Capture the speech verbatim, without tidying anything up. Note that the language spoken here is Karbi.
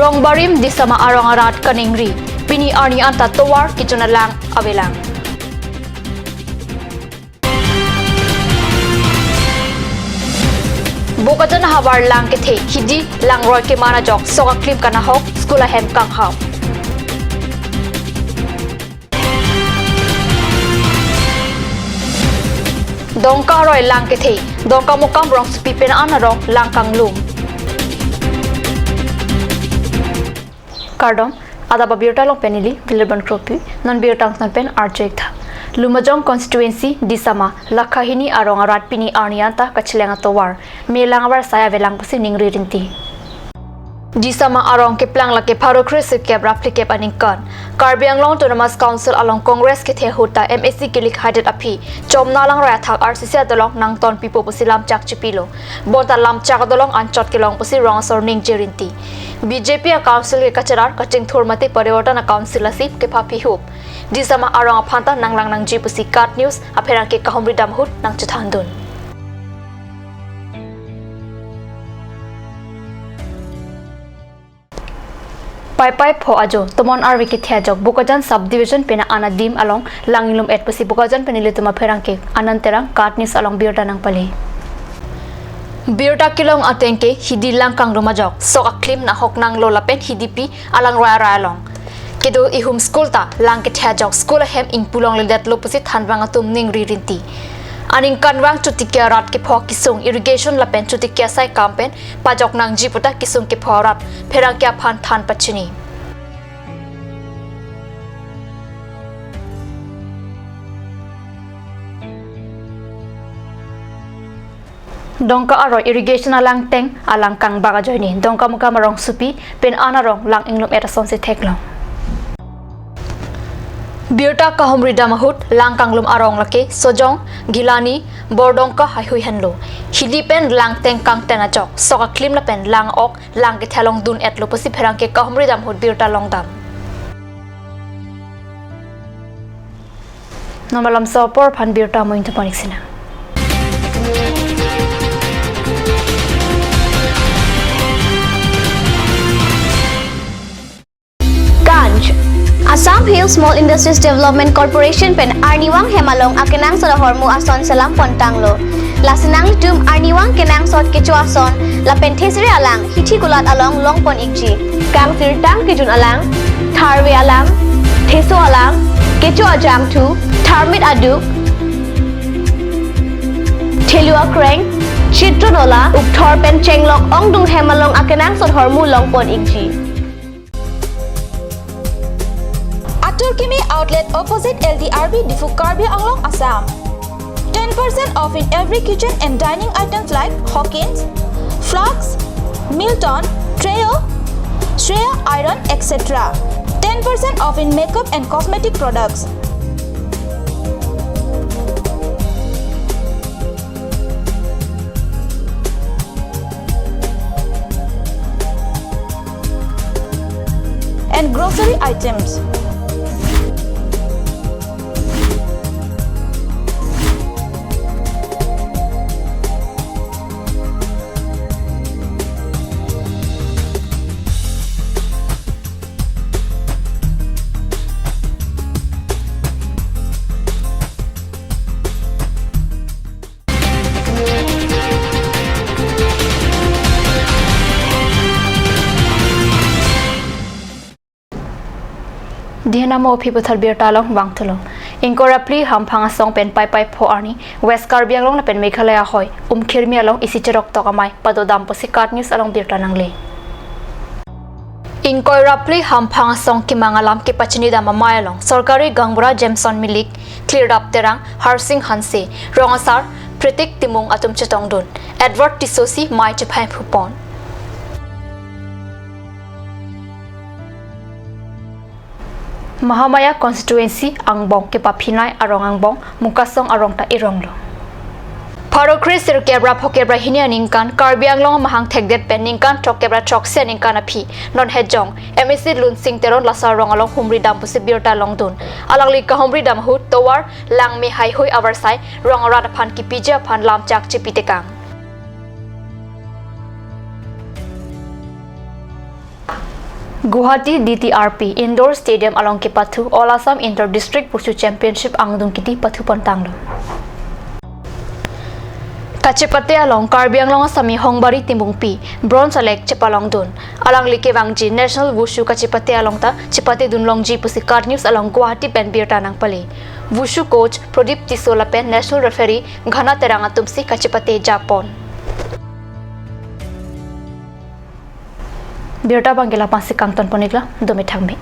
Tongbarim Disama arong arat kaningri, pini arni anta tovar kejun alang avelang. Bokajan havar lang kethe, hidi langroi keman ajok, sok aklim kanahok, school ahem kanghap. Dongka aroi lang kethe, Dongkamukam rongsopi pen an arong lang kanglum. Kardom, adap abirta along pen neli Wilibon Kropi, non birta angton pen arju-ik tha. Lumajong constituency, Disama, lakha hini arong arat pini arni anta kacheleng atovar, me lang avarsai avelang pusi ningri rinti. Disama arong keplang lake pharo kre sirkep ra phlikep aningkan. Karbi Anglong Autonomous Council along Congress kethe ahut ta M A C kelik haidet aphi, chomna langroi athak R C C adolong nangton pipo pusi lamchak chipilo. Bonta lamchak adolong anchot kelong pusi rong asor ningje rinti. B J P a council ke kacherar kachingthur mate parivartan a council asi kepha pihup. Disama arong aphan ta nanglang nangji pusi KAT News apherangke kahumri dam ahut nangchethandun. Paipai pho ajo, tomon arve kethe ajok, Bokajan subdivision pen an adim along lang inglum-et pusi Bokajan pen ilitum apherangke Anand Terang KAT News along birta nangpale. Birta kelong ateng ke hidi lang kanglum ajok, sok aklim nahok nanglo lapen hidipi alangroi arai along kedo ihum school ta lang kethe ajok, school ahem ingpu longledetlo pusi thanvang atum ningri rinti. Aningkanvang chotiki arat kepho kesung irrigation lapen chotiki asai kam pen pajok nangji puta kesung kepho arat pherangke aphan than pachini. Dongka aroi irrigation alang teng alang kangbak ajoine Dongkamukam arongsopi pen an arong lang inglum-et asonsi theklong. Birta kahumri dam ahut lang kanglum arong lake Sojong, Gilani, Bordongka haihui henlo. Hidi pen lang teng kangten ajok, sok aklim lapen lang ok lang kethe along dun-etlo pusi pherangke kahumri dam ahut birta longdam. Non malomso apor aphan birta amoin tupon-ik sinang. Ganj. Assam Hill Small Industries Development Corporation pen arnivang hem along akenangsot ahormu ason selam pontanglo. Lasi nanglitum arnivang kenangsot kecho ason lapen thesere alang hithi kulat along longpon-ikji. Kangsirtang kejun alang, tharve alang, theso alang, kecho ajangthu, tharmit aduk, thelu akreng, chitro nola, ukthor pen chenglok ongdung hem along akenangsot ahormu longpon-ikji. Atur Kimi Outlet, opposite L D R B, Diphu, Karbi Anglong, Assam. Ten percent off in every kitchen and dining items like Hawkins, Flask, Milton, Treo, Shreya Iron, et cetera. Ten percent off in makeup and cosmetic products. And grocery items. Dihenamo aphi puthot birta along vangthulo. Ingkoi ra phli hamphang asong pen Paipai pho arni West Karbi Anglong lapen Meghalaya ahoi Umkhirmi along isi cheroktok amei padodam pusi KAT News along birta nangle. Ingkoi ra phli hamphang asong kemang alam kepachinidam amei along sorkari gaonbura Jameson Milik, Klirdap Terang, Harsing Hanse, rong asar Pritik Timung atum chetongdun. Edward Tisso si mei chephai phupon. Mahamaya constituency angbong kepaphinei arong angbong Mukasong arong ta ironglo. Pharo kre sirkep ra phokep ra hini aningkan Karbi Anglong amahang thekdet pen ningkan throkkep ra throksi aningkan aphi non Hejong M A C Lunsing Teron laso arong along humri dam pusi birta longdun. Alangli kahumri dam ahut tovar lang me haihui avarsai rong arat aphan kipiji aphan lamchak chipitekang. Guwahati D T R P Indoor Stadium along kepathu All Assam Inter District Wushu Championship angdung kiti pathu pontanglo. Kachepate along Karbi Anglong Asami Hongbari Timbungpi bronze alek chepalongdun. Alangli kevangji National Wushu kachepate along ta chepatedun longji pusi KAT News along Guwahati pen birta nangpale. Wushu coach Pradip Tisso lapen national referee Ghana Terang atumsi kachepate japon. Birta abangke la-ansi kangton pon-iklo, dome thangme.